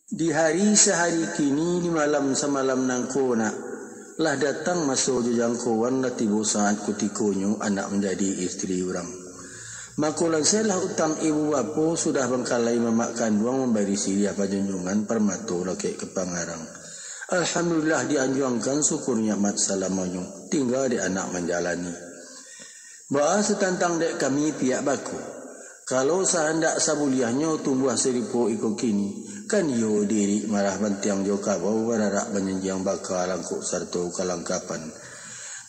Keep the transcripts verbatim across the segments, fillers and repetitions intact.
Di hari sahari kini, di malam samalam nangko nak, lah datang maso jo jangkoan, lah tibo saat kutikonyo anak manjadi istri urang. Mako lansailah utang ibu bapo, sudah bangkalai mamak kanduang, mambari siriah panjunjuangan, parmato lakek ka pangarang. Alhamdulillah dianjuangkan, syukur nikmat salamonyo, tingga dek anak manjalani. Baa satantang dek kami pihak bako. Kalau sahandak sabuliahnyo tumbuah saripo iko kini, kan iyo diirik marah bantiang jo kabau, bararak banyanjiang baka langkok sarato kalangkapan.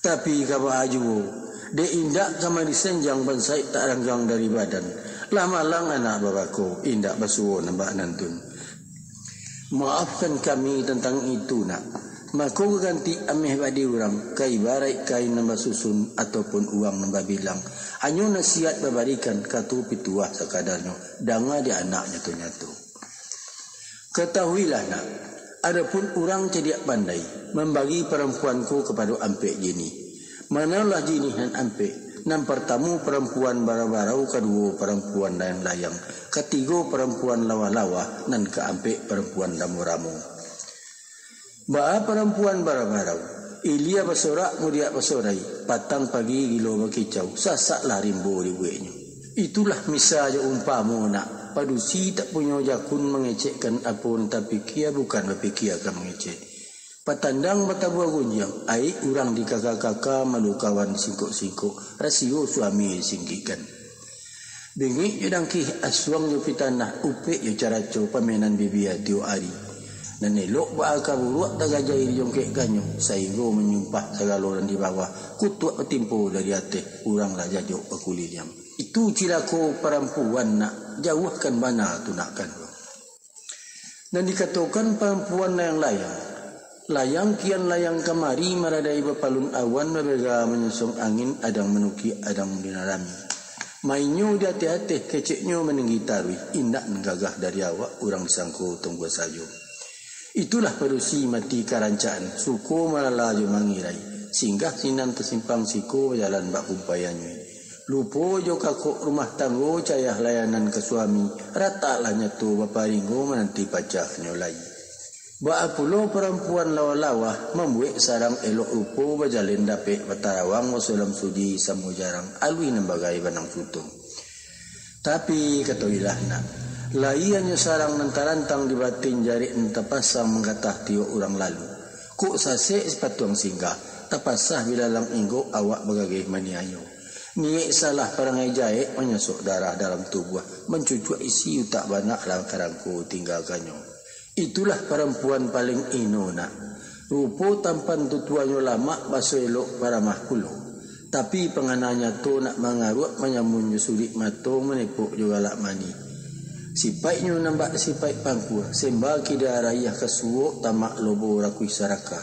Tapi ka baa juo, dek indak ka madisanjang bansaik tak ranggang dari badan, lah malang anak babako, indak basuo nan bak nantun. Maafkan kami tantang itu nak. Mako ganti ameh bak di urang, ka ibaraik kain nan basusun ataupun uang nan babilang. Hanyo nasihat babarikan, kato pituah sakadarnyo, danga di anak nyato-nyato. Katahuilah nak, adopun urang cadiak pandai, mambagi parampuan ko kapado ampek jinih. Manolah jinih nan ampek? Nan partamo parampuan barau-barau, kaduo parampuan layang-layang, katigo parampuan lawah-lawah, nan kaampek parampuan ramo-ramo. Baa parampuan barau-barau? Ilia basorak, mudiak basorai, patang pagi gilo bakicau, sasaklah rimbo dibueknyo. Itulah misa jo umpamo nak, padusi tak punyo jakun, mangecekkan apo nan tapikia, bukan bapikia ka mangecek. Patandang batabua gunjiang, aik urang dikaka-kaka, malu kawan disingkok-singkok, rasio suami disinggikkan. Bingik jo dangkih, asuang jo pitanah, upek jo caraco, pamainan bibia tiok ari. Nan elok baa ka buruak, tagajai dijongkekannyo, sainggo manyumpah sagalo nan di bawah, kutuak batimpo dari ateh, urang lah jajok bakuliliang. Itu cilako parampuan nak, jauahkan bana tu nak kanduang. Nan dikatokan parampuan layang-layang. Layang kian layang kamari, maradai bapalun awan, babega manyosong angin, adang manukiak, adang dinarami. Mainyo di ateh-ateh, keceknyo maninggi taruih, indak nan gagah dari awak, urang disangko tunggu sajo. Itulah padusi mati karancaan, suko malala jo mangirai, singgah sinan tasimpang siko, bajalan bak kumpaiannyo. Lupo jo kakok rumah tanggo, cayah layanan ka suami, rataklah nyato baparinggo, mananti pacahnyo lai. Baa pulo parampuan lawah-lawah, mambuek sarang elok rupo, bajalin dapek batarawang, basulam suji samo jarang, aluih nan bagai banang suto. Tapi katoilah nak, lai hanyo sarang nan tarantang di batin, jarek nan tapasang manggatah tiok urang lalu. Kok sasek sipatuang singgah, tapasah bilalang inggok, awak bagageh maniayo. Niaik salah parangai jaek, manyasok darah dalam tubuah, mancucuak isi utak banak, lah karangko tinggakanyo. Itulah parampuan paling ino nak. Rupo tampan tutuanyo lamak, baso elok paramah pulo. Tapi pangana nyato nak, mangaruak manyamun jo sudik mato, manepok jo galak manih. Sipaiknyo nan bak sipaik pangkua, semba kida rayah ka suok, tamak lobo rakuih sarakah.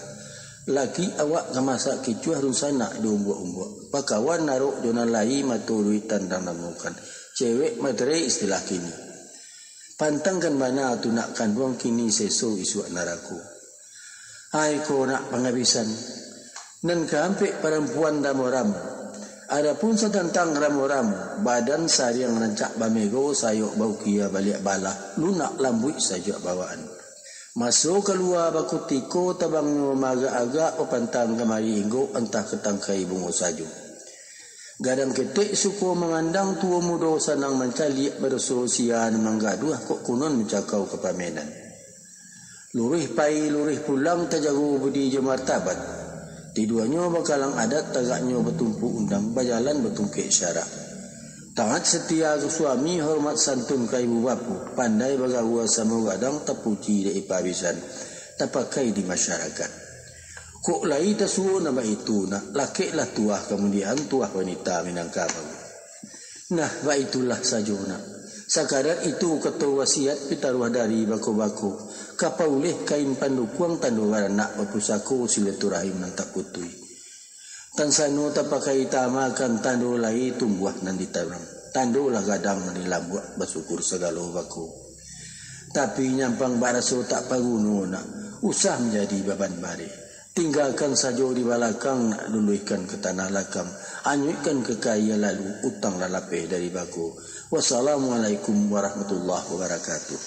Laki awak ka masak kicuah, dunsanak di umbuak-umbuak. Pakawan narok jo nan lai, mato duit tandang namukan. Cewek materai istilah kini. Pantangkan bana tu nak kanduang, kini seso isuak narako. Ai ko nak pangabisan. Nan kaampek parampuan ramo-ramo. Adapun satantang ramo-ramo, badan sariang rancak bamego, sayok baukia baliak balah, lunak lambuik sajuak bawaan. Maso kalua bakutiko, tabangnyo maagak-agak, papantang kamari inggok, antah ka tangkai bungo sajo. Gadang ketek suko mangandang, tuo mudo sanang mancaliak, badoso sia nan manggaduah, kok kunon mancakau ka pamenan. Luruih pai, luruih pulang, tajago budi jo martabat. Tiduanyo bakalang adat, tagaknyo batumpu undang, bajalan batungkek syarak. Taat satia ka suami, hormat santun ka ibu bapo, pandai bagaua samo gadang, tapuji dek ipa bisan, tapakai di masyarakat. Kok lai tasuo nan baitu nak, lakeklah tuah kamudian, tuah wanita Minangkabau. Nah, baitulah sajo nak. Sakadar itu kato wasiat, pitaruah dari bako-bako, ka pauleh kain pandukuang, tando baranak bapusako, silaturahim nan tak putuih. Tansano tapakai taamakan, tando lai tumbuah nan ditanam, tandolah gadang nan dilambuak, basyukur sagalo bako. Tapi nyampang baraso tak paguno nak, usah manjadi baban bareh. Tinggakan sajo di balakang nak, luluihkan ka tanah lakang, anyuikkan ka kaia lalu, utang lah lapeh dari bako. Wassalamualaikum warahmatullahi wabarakatuh.